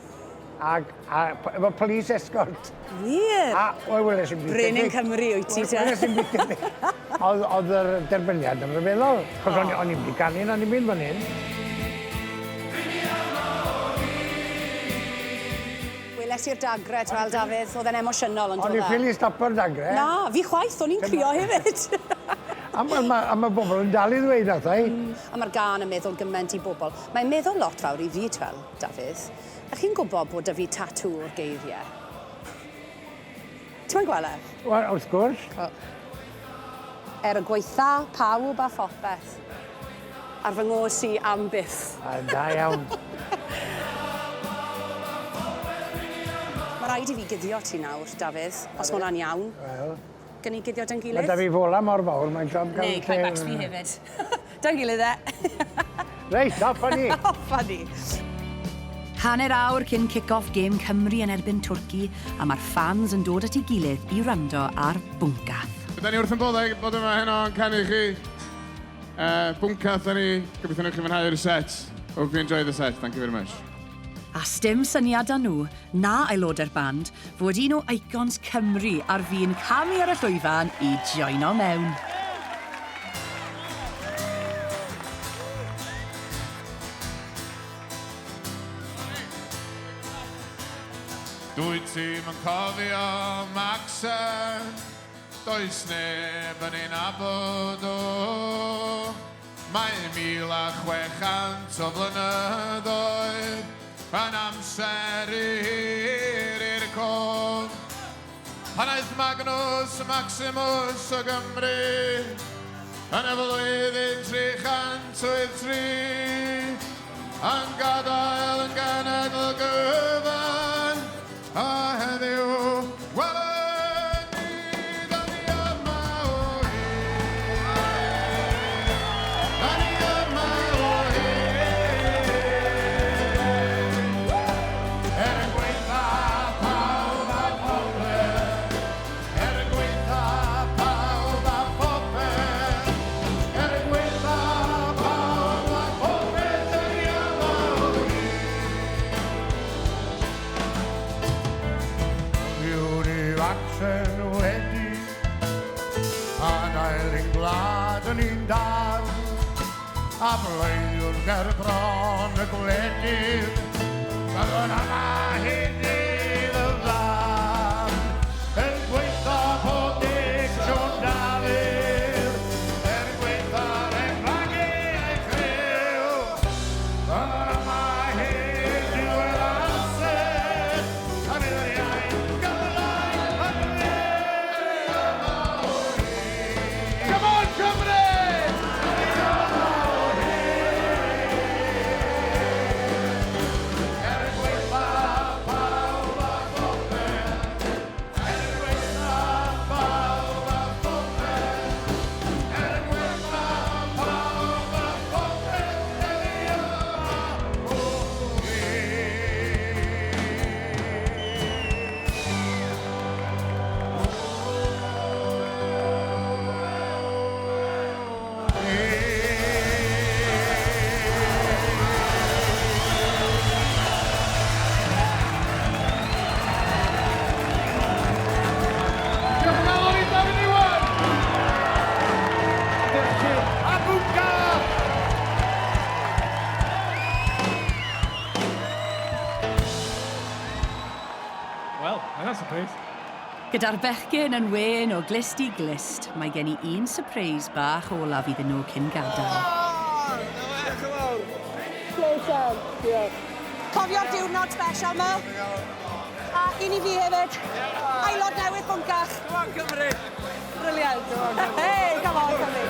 ag, a, efo police escort. Wir? A, wel, weles i'm byd Brenin tebyg. Cymru wyt ti, te? Weles i'm byd tebyg. Oedd yr derbyniad yn rhyfeddol, achos o'n i'n mynd i ganu, o'n i'n mynd fan hyn. Weles i'r dagre, twel, Dafydd, oedd e'n emosiynol, ond O'n i'n ffili stopo'r dagre. Na, fi chwaith, o'n i'n crio hefyd. A ma bobl yn dal i ddweud wrtha i. A mae'r gân yn meddwl gymaint i bobl. Mae'n meddwl lot fawr i fi, twel, Dafydd. A chi'n gwybod bod 'da fi tatŵ o'r geiriau? Ti'n gweld e? Wel, wrth gwrs. O. Er y gwaetha, pawb a phopeth. Ar fy ngos i am byth. A, da iawn. Mae rhaid i fi guddio ti nawr, Dafydd, os mae hwnna'n iawn. Wel. Gyn ni guddio da'n gilydd? Mae da fi fola mor fawr, mae'n job gael Neu, cael backs fi hefyd. Da'n gilydd e. Reit, off â ni. Off â ni. Hanner awr cyn kick-off gêm Cymru yn erbyn Twrci, a mae'r fans yn dod at ei gilydd i wrando ar Bwncath. Da ni wrth yn boddau bod yma heno yn canu i chi. Bwncath da ni, gobeithio newch chi fwynhau'r set. Hope you enjoy the set, thank you very much. A sdim syniad 'da nhw, na aelodau'r band, fod un o icons Cymru ar fin camu ar y llwyfan i joino mewn. Dwyt ti'm yn cofio Macsen, does neb yn ei nabod o. Mae 1,600 o flynyddoedd yn amser hir i'r cof. Pan aeth Magnus Maximus o Gymru yn y flwyddyn 383 yn gadael yn genedl gyfan a heddiw wele ni da ni yma o hyd. Da ni yma o hyd. Er y gwaetha pawb a popeth, er y gwaetha pawb a popeth, er y gwaetha pawb a popeth, da ni yma o hyd. Yw'r Macsen wedi adael ein gwlad yn un darn. A blaeniwr ger bron y gwledydd, byddwn yma hyd dydd y farn, er gwaetha pob Dic Siôn Dafydd, er gwaetha'r hen fagu a'i chriw, byddwn yma hyd diwedd amser, a bydd yr iaith Gymraeg yn fyw yma o hyd. Come on Cymru! Diolch yn fawr i Dafydd Iwan! Diolch i chi. A Bwncath! Wel, mae hynna'n surprise. Gyda'r bechgyn yn wên o glust i glust, mae gen i un sypreis bach olaf iddyn nhw cyn gadael. Diolch yn fawr. Pleser. Diolch. Cofio'r diwrnod special 'ma. A un i fi hefyd. Aelod newydd Bwncath. Come on Cymru! Brilliant. Hey, come on Cymru.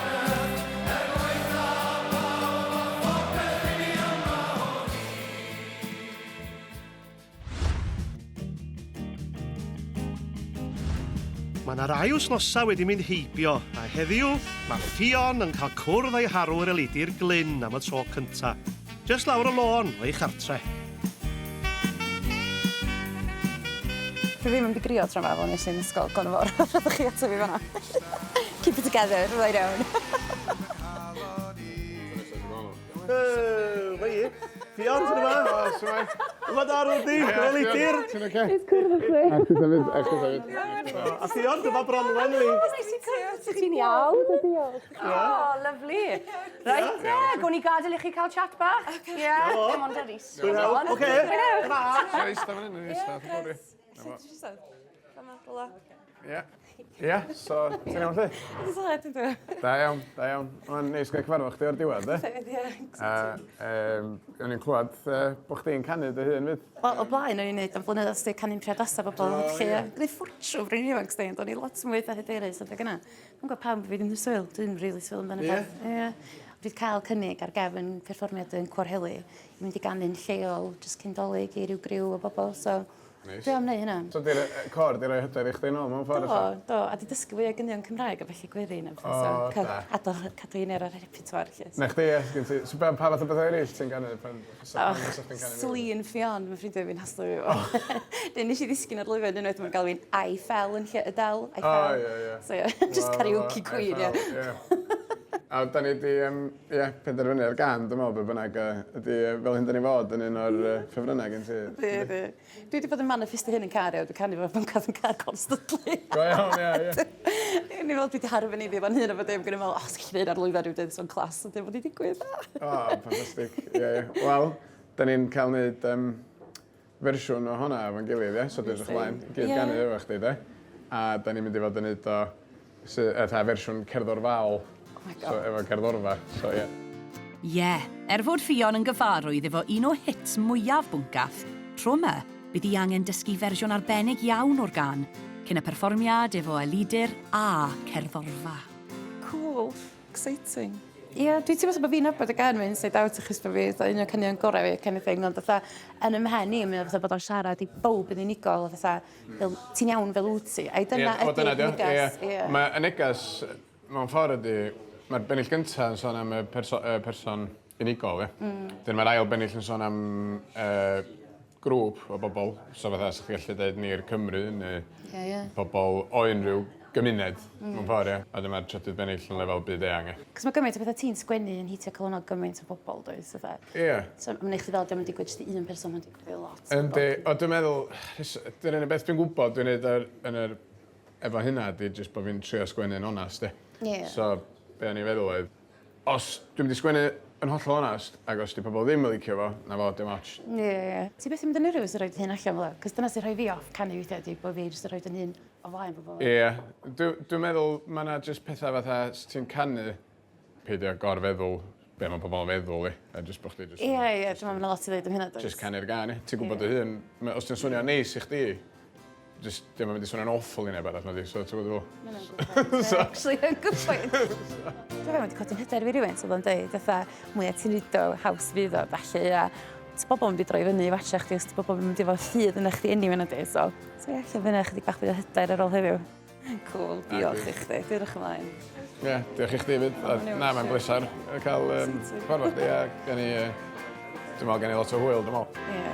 Mae 'na rai wythnosau wedi mynd heibio, a heddiw mae Ffion yn cael cwrdd â'i harwr Elidir Glyn am y tro cynta'. Jyst lawr y lôn o'i chartre. Dwi ddim yn mynd i grio tro 'ma fel nes i yn ysgol, Gwynfor. Rhaid chi ato fi fan'na. Keep it together, fydda i'n iawn. Yy, mae hi. Ffion, sut yma? O, shwmae? Yma da, Rwdi, Elidir. Ti'n oce? Neis cwrdd â chdi. A chdi hefyd, a chdi hefyd. A Ffion, dyma Bronwen, li. Neis i cwrdd. Ti'n iawn? Diolch. Oh, lovely. Reit te, gawn ni gadael i chi cael chat bach? Ie. Come on, Rhys. Mwynhewch. Oce. Mwynhewch. Ti'n eistedd fan hyn, yn eistedd, wrth y bwrdd. Dyma, rwla. Ie. Ie, so, ti'n iawn lly? Dwi'n dda, dwi'n dda. Da iawn, da iawn. Mae'n neis gael cyfarfod chdi o'r diwedd, de? Ie, A, um, o'n i'n clywed uh, bod chdi'n canu dy hun fyd. Wel, o blaen o'n i'n neud am flynyddoedd sdi, canu'n priodasa bobl yn lle. Gwneud ffortiwn pryd o'n i'n ifanc sdi, ond o'n i lot mwy eitha hyderus adeg yna. Dwi'm yn gwybod pam fi ddim yn swil, dwi'n rili swil amdano peth. Ie. Dwi 'di cael cynnig ar gefn perfformiad yn Côr Heli i mynd i ganu'n lleol jyst cyn 'Dolig i ryw griw o bobl, so Neis. dwi am wneud hynna. So di'r yy côr 'di roi hyder i chdi nôl mewn ffordd Do, ella? do, a 'di dysgu fwy o ganeuon Cymraeg a ballu gwerin a petha O, so cael da. adal cadw heini ar y repertoire 'lly. Na chdi ie, sgyn ti... So be- pa fath o bethau eraill ti'n ganu pan fysa O, pan fysa chdi'n canu? Slin Ffion, mae ffrindiau fi'n haslo fi efo. Wedyn nes i ddisgyn ar lwyfan unwaith, mae'n galw fi'n I fell yn lle Adele, I O, fell. ie, ie. So ie, just karaoke queen, ie. ie. A da ni di, um, ie, penderfynu ar gan, dwi'n meddwl, be bynnag, ydy fel hyn da ni fod yn un o'r ffefrynnau gen ti. Ydy, ydy. Dwi wedi bod yn manifestio hyn yn car, ie, dwi'n canu fo bwncath yn car constantly. Go iawn, ie, ie. O'n i'n meddwl dwi wedi harfon fo'n hun efo dim, gwneud meddwl, oh, sgyn i ar lwyfan rhyw dydd, so'n clas, ond dim bod i digwydd. O, ffantastig. Ie, ie. Wel, da ni'n cael neud um, fersiwn o honna efo'n gilydd, ie? So dwi'n edrych ymlaen i gyd ganu efo chdi, de? A da ni'n mynd i fod yn neud o, fatha fersiwn cerddorfaol. Oh my God. So, efo cerddorfa, so ie. Ie, er fod Ffion yn gyfarwydd efo un o hits mwyaf Bwncath, tro 'ma, bydd hi angen dysgu fersiwn arbennig iawn o'r gân, cyn y perfformiad efo Elidir a cerddorfa. Cool. Exciting. Ie, dwi'n teimlo fatha bod fi'n nabod y gân fi inside out achos bod fi fatha un o caneuon gorau fi kind of thing, ond fatha yn 'y mhen i mae o fatha bod o'n siarad i bawb yn unigol fatha fel ti'n iawn fel wt ti. Ai dyna Ie, wel dyna ydy'r 'di o, neges? ie. Ie. Mae y neges mewn ffordd ydy, mae'r bennill gynta yn sôn am y perso y person unigol, ie. Wedyn mae'r ail bennill yn sôn am uh, grŵp o bobl, so fatha sa chdi gallu deud ni'r Cymry neu Ie, ie. pobl o unrhyw gymuned mewn ffordd, ie. A dyma'r trydydd bennill yn lefel byd eang, ie. Cos mae gymaint o bethau ti'n sgwennu yn hitio calonnau gymaint o bobl, does? Fatha. Ie. So mae'n neud chdi fel dio'm yn digwydd jyst i un person, mae'n digwydd i lot o Yndi, bobl. o dwi'n meddwl, dyna'r unig beth dwi'n gwybod dwi'n neud ar, yn yr, efo hynna ydi jyst bod fi'n trio sgwennu'n onast, ie. Ie. So, be o'n i'n feddwl oedd, os dwi'n mynd i sgwennu yn hollol onast, ac os 'di pobl ddim yn licio fo, 'na fo, dim ots. Ie, ie. Ti byth yn mynd yn nervous yn rhoid dy hun allan fel 'a? 'Cos dyna sy'n rhoi fi off canu weithia ydi bo' fi jyst yn rhoid 'yn hun o flaen bobol. Ie. Dwi dwi'n meddwl ma' 'na jyst petha fatha 's ti'n canu, peidio gorfeddwl be' ma' pobol yn feddwl 'li, a jyst bo' chdi jyst yn... Ie ie, dwi me'wl ma' 'na lot i ddeud am hynna does? Jyst canu'r gân ie. Ti'n gwbod dy hun, ma' os 'di o'n swnio'n neis i chdi, Just, dio'm yn mynd i swnio'n awful i neb arall nadi, so ti'n gwybod be dwi'n feddwl? So... Actually, yn good point. Dwi'n meddwl wedi codi'n hyder fi rhywun, so oedd o'n dweud, fatha, mwya ti'n neud o, haws fydd o, felly, a ti bobl yn mynd i droi fyny i watcha chdi, os ti bobl yn mynd i fod ffydd yna chdi anyway nadi, so, so ie, lle fyna chydig bach fwy o hyder ar ôl heddiw. Cool, diolch i chdi, dwi'n edrych ymlaen. Ie, yeah, diolch i chdi fyd. Na, mae'n bleser cael cyfarfod chdi a gen i, dwi'n meddwl gen i lot o hwyl, dwi'n meddwl. Ie.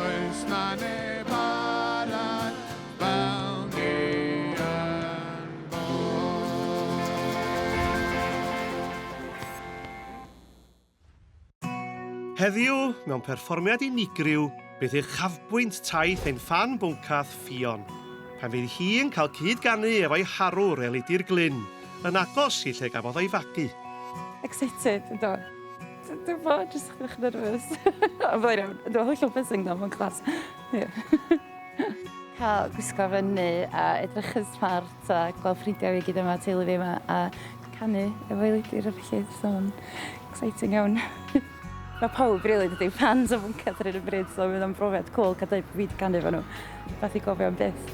Oes na neb arall fel ni yn bod. Heddiw, mewn perfformiad unigryw, bydd uchafbwynt taith ein ffan bwncath Ffion, pan fydd hi'n cael cyd-ganu efo'i harwr Elidir Glyn, yn agos i lle gafodd o'i fagu. Excited, yndw. Dwi'n bo, jyst chydig bach yn nervous. Ond byddai'n iawn. Yndw, hollol buzzing though, mae'n class. Ie. Cael gwisgo fyny a edrych yn smart a gweld ffrindiau fi gyd yma, teulu fi yma, a canu efo Elidir a felly, so mae'n exciting iawn. Mae pawb rili dydi, fans o Bwncath ar hyn o bryd, so fydd o'n brofiad cool cael dweud bod fi wedi canu efo nhw. Rhywbeth i gofio am byth.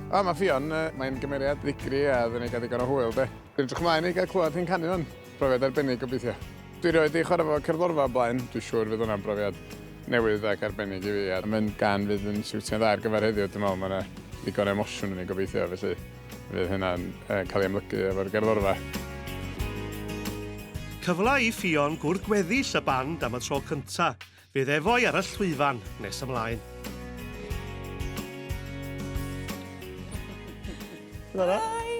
O, mae Ffion, mae'n gymeriad ddigri a dden ni gael digon o hwyl, de. Dwi'n edrych ymlaen i gael clywed hi'n canu hwn. Profiad arbennig gobeithio. Dwi rioed 'di chwarae efo cerddorfa o blaen, dwi'n siŵr fydd hwnna'n brofiad newydd ac arbennig i fi a mae'n gân fydd yn siwtio'n dda ar gyfer heddiw dwi'n meddwl, mae 'na ddigon o emosiwn yn ei gobeithio felly fydd hynna'n cael ei amlygu efo'r gerddorfa. Cyfle i Ffion gwrdd gweddill y band am y tro cynta', fydd efo'i ar y llwyfan nes ymlaen. Hi!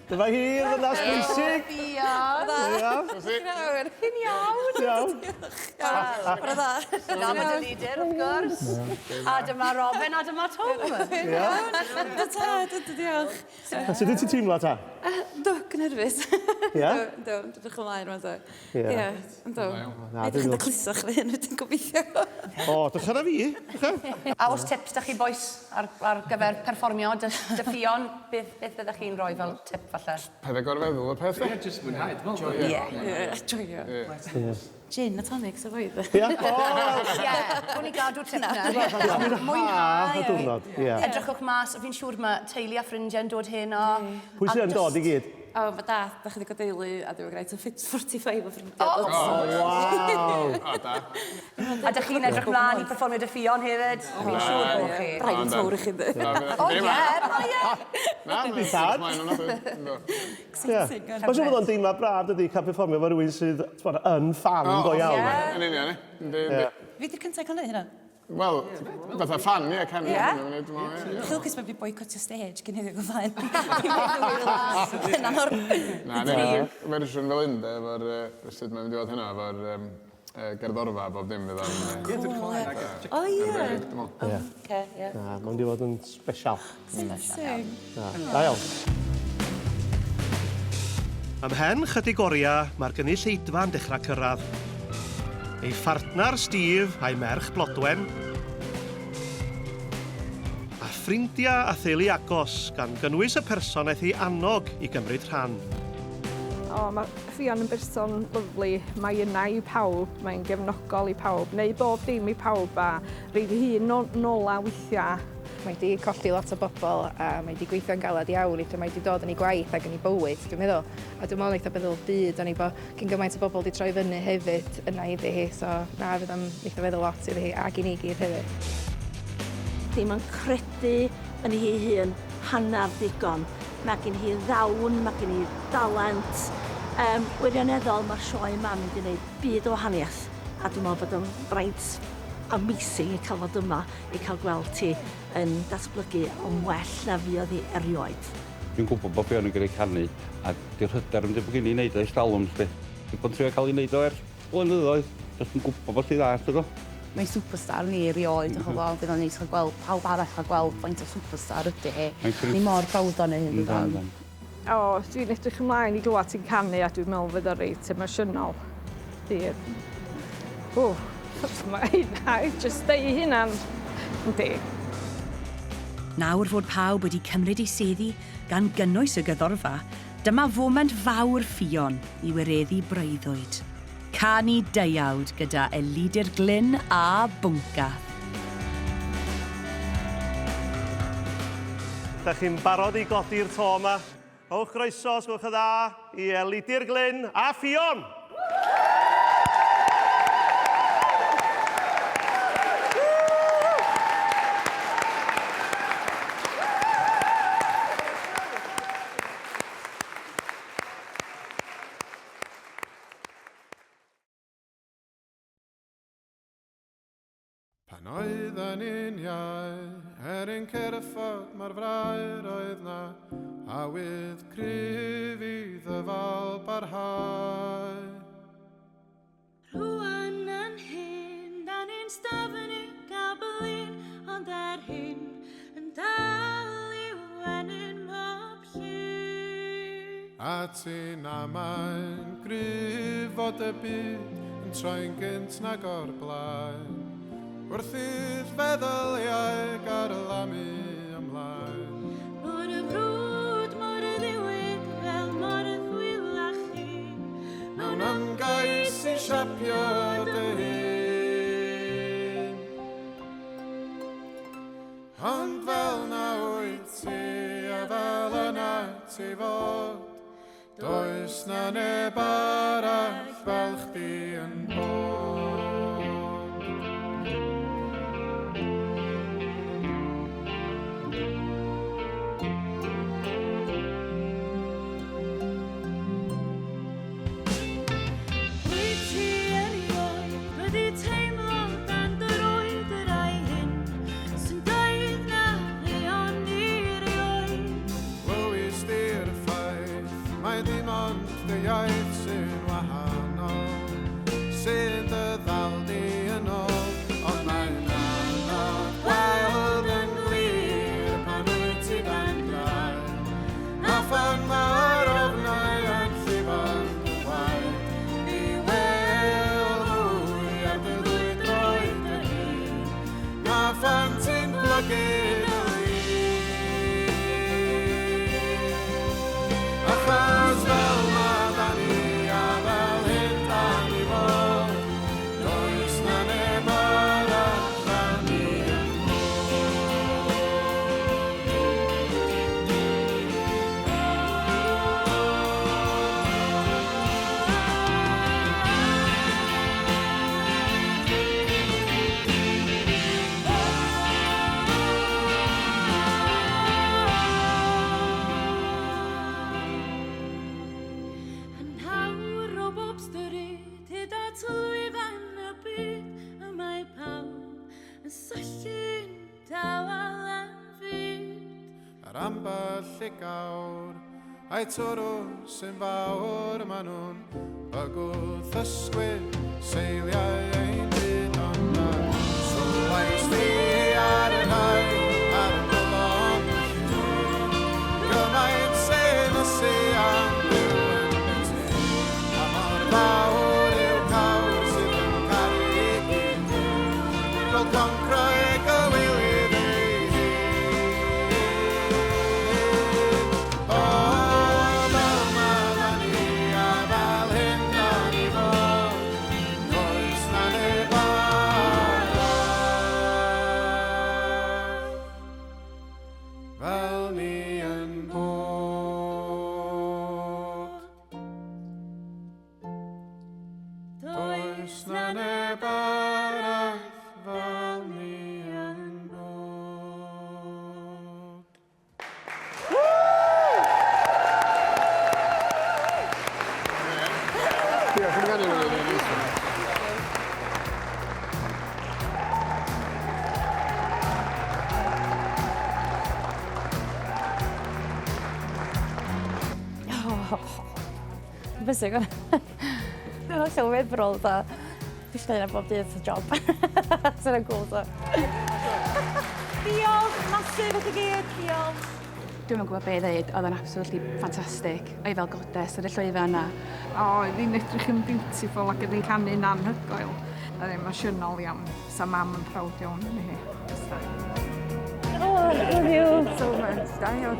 Dyma hi, y ddynas bwysig. Ffion. Iawn. Chi'n iawn? Iawn. Diolch. Bore dda. Dyma dy leader, wrth gwrs. A dyma Robin, a dyma Tom. Iawn. Ta, diolch. Sut wyt ti'n teimlo ta? Yndw, gynhyrfus. Ie? Yndw, dwi'n edrych ymlaen rwan so. Ie. Ie, yndw. Na, Edrych yn dacluso chdi hyn, wedyn gobeithio. O, drycha na fi. A oes tips da chi bois ar, ar gyfer perfformio dy, dy Ffion? Beth, beth fyddech chi'n rhoi fel tip falle? Paid â gorfeddwl y peth. Ie, jyst mwynhau, dwi'n meddwl. Ie. Ie, joio. Ie. Gin a tonic, so fo. Ie. O! Ie, gawn ni gadw'r tip 'na. Mwynhau y diwrnod. Ie. Edrychwch mas, fi'n siŵr mae teulu a ffrindiau'n dod heno. Pwy sydd yn dod i gyd? O, mae dad, da chydig o deulu, a dwi'n gwneud 45 o ffrindiau. O, waw! O, da. A dych chi'n edrych mlaen i perfformio dy Ffion hefyd? Fi'n siŵr bod chi. Braint mawr i chi, yndi? O, ie, o, ie! Na, Yndi, tad. Exciting. Mae'n siŵr bod o'n deimlad braf, dydy, cael perfformio efo rhywun sydd, t'mod, yn ffan go iawn. Ie. Yn union, ie. Yndi, yndi. Fi 'di'r cynta i cael neud hynna. Wel, fatha ffan, ie, canu. Ie. Ie. Chi'n lwcus bod fi boicotio stage cyn heddiw o flaen. Hynna'n horrible. Na, na, fersiwn fel un, de, efo'r, yy, sut mae'n mynd i fod hynna, efo'r yym, yy, gerddorfa a bob dim fydd o'n... Ie, dwi'n chwarae. O, ie. Arbennig, dwi'n meddwl. Ie. Oce, ie. Na, mae'n mynd i fod yn special. Exciting. Na, da iawn. Ymhen chydig oriau, mae'r gynulleidfa'n dechrau cyrraedd. Ei phartner, Steve, a'i merch Blodwen, a ffrindiau a theulu agos, gan gynnwys y person aeth ei annog i gymryd rhan. O, mae Ffion yn berson lyfli. Mae yna i pawb, mae'n gefnogol i pawb, neu bob dim i pawb a reid ei hun nola weithiau. Mae 'di colli lot o bobl a mae 'di gweithio'n galed iawn i lle mae 'di dod yn ei gwaith ac yn ei bywyd, dwi'n meddwl. A dwi'n meddwl neith o feddwl byd o'n i bo cyn gymaint o bobl 'di troi fyny hefyd yna iddi hi, so na fydd o'n neith o feddwl lot iddi hi ac i ni gyd hefyd. Ddim yn credu yn hi hun hanner digon. Mae gen hi ddawn, mae gen hi dalent. Um, wirioneddol, mae'r sioe yma'n mynd i wneud byd o wahaniaeth. A dwi'n meddwl bod o'n fraint amazing i cael fod yma i cael gweld ti yn datblygu yn well na fuodd hi erioed. Dwi'n gwybod bod Ffion yn gallu canu a 'di'r hyder ddim 'di bod gen i neud o ers talwm 'sdi. Dwi bod yn trio cael 'i neud o ers blynyddoedd, jyst yn gwybod bod hi dda t'bo? Mae'n superstar ni erioed, dych ch'bo', bydd o'n neis cael gweld pawb arall cael gweld faint o superstar ydy hi. Ni mor prowd ohoni hi yndydan? O, dwi'n edrych ymlaen i glywed ti'n canu a dwi'n meddwl fydd o reit emosiynol. Bydd. O, mae hynna, jyst deud hynna'n, yndi. Nawr fod pawb wedi cymryd eu seddi, gan gynnwys y gerddorfa, dyma foment fawr Ffion i wireddu breuddwyd. Canu deuawd gyda Elidir Glyn a Bwncath. Dach chi'n barod i godi'r to yma? Rhowch groeso, os gwelwch yn dda, i Elidir Glyn a Ffion! Pan oedden ni'n iau, er ein cyrffod mor fraer oedd na awydd cryf i ddyfal barhau. Rwan yn hyn, da ni'n styfnig a blin, ond er hyn yn dal i wenu'n mhob llun. A ti'n amau'n gryf fod y byd yn troi'n gynt nag o'r blaen, wrth i'th feddyliau garlamu ymlaen. Mor y frwd, mor y ddiwyd, fel mor y chwil a chi, mewn ymgais i siapio dy hun. Ond fel na wyt ti a fel yna ti fod, does na neb arall fel chdi yn bod. Wyt ti erioed wedi teimlo dan dy rwyd y rai hyn sy'n dweud na fuon ni erioed? Glywis di'r ffaith mai dim ond dy iaith sy'n wahanol, sy'n dy ddal di yn ôl, ond mae'n anodd gweld yn glir pan wyt ti dan draed, a phan mae'r ofnau yn llifo'n dy waed, i weld hwy ar dy ddwy droed dy hun, na phan ti'n plygu dy lin. Achos fel ma da ni a fel hyn da ni fod, does na neb arall fel ni yn Yn awr o bob stryd hyd at lwyfan y byd, y mae pawb yn syllu'n dawel am fyd. Ar ambell i gawr, a'i twrw sy'n fawr, maen nhw'n bygwth ysgwyd seiliau ein byd, ond na sylwais di ar y rhai ar y bobl llwyd. Gymaint sy'n ysu am byw yn y tŷ, a mor fawr yw cawr sydd yn caru gyd. Fel concrau gywilydd ei hun. O, fel ma da ni a fel hyn da ni fod, does na neb arall fel ni yn bod. Does na neb arall fel ni yn bod. Diolch am ganu rili neis. Bysig o'n. Dwi'n hollol wefrol, so. Dwi eisiau gwneud bob dydd y job. Sy'n cool, so. Diolch, massive i chi gyd, diolch. Dwi'm yn gwybod be i ddeud, oedd o'n absolutely ffantastig. Oedd fel godes ar y llwyfan a... O, oedd hi'n edrych yn beautiful ac oedd hi'n canu'n anhygoel. Oedd hi'n emosiynol iawn. Sa mam yn proud iawn yn hi. Oh, love you so much. Da iawn.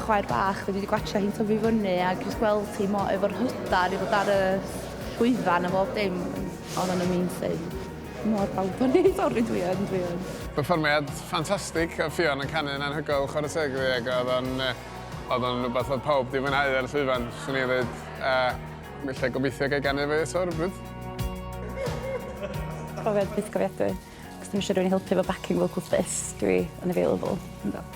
Chwaer bach, dwi wedi gwatcha hi'n tyfu fyny a jyst gweld hi mo efo'r hydar i fod ar y llwyfan a bob dim. Oedd o'n amazing. Mor proud o'n i. Sori, dwi yn, dwi yn. Perfformiad ffantastig, oedd Ffion yn canu'n anhygoel chwarae teg iddi ac oedd o'n oedd o'n rhywbeth oedd pawb 'di mwynhau ar y llwyfan, swn i'n dweud, a ella gobeithio ga'i ganu efo hi eto rywbryd. Profiad bythgofiadwy. Os ddim eisiau rhywun i helpu efo backing vocals this, dwi unavailable. Yndw.